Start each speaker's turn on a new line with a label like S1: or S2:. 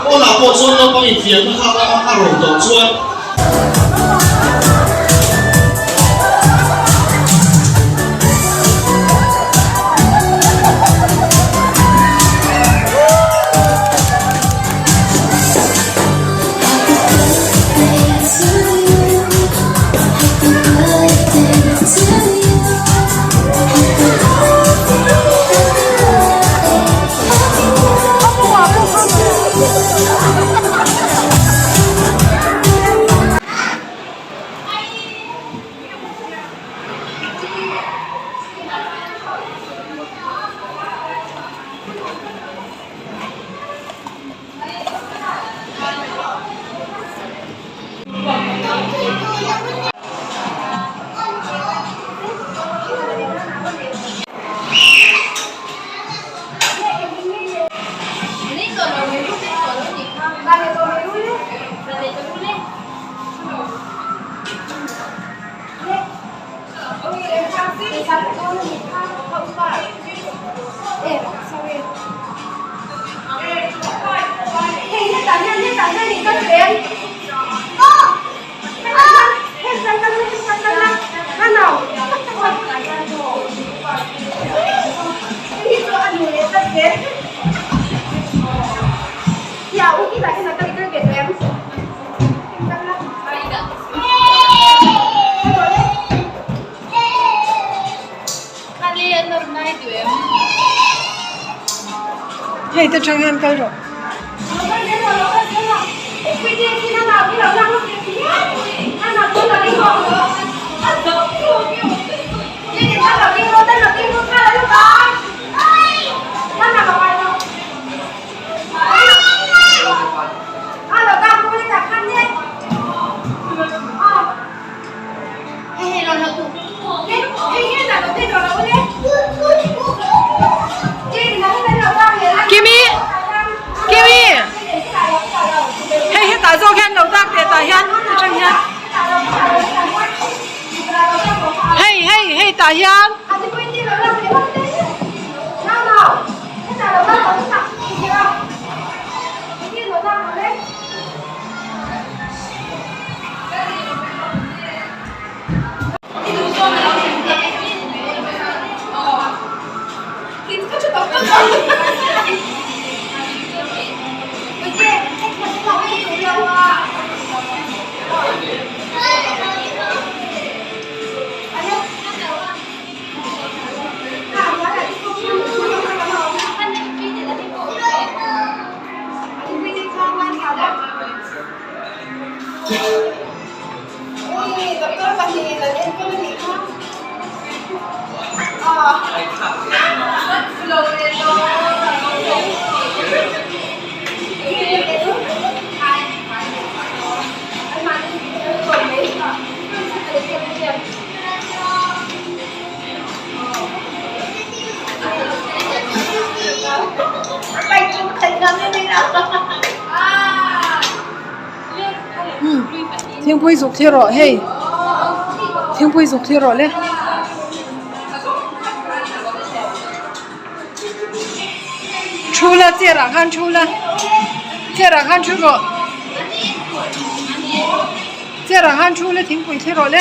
S1: Pawnah pawh chuan naupang infiamna kha a rawn tawh chuan.
S2: Hei te tang hian kal rawh. Kimi Kimi hei hetah zawk hian lo dak teh tah hian atang hian hei hei hei tah hian. Thingpui zuk thli rawh hei thingpui zuk thli rawh le. Thu la chair ah khan thu la chair ah khan thu rawh chair ah khan thu la thingpui thli rawh le.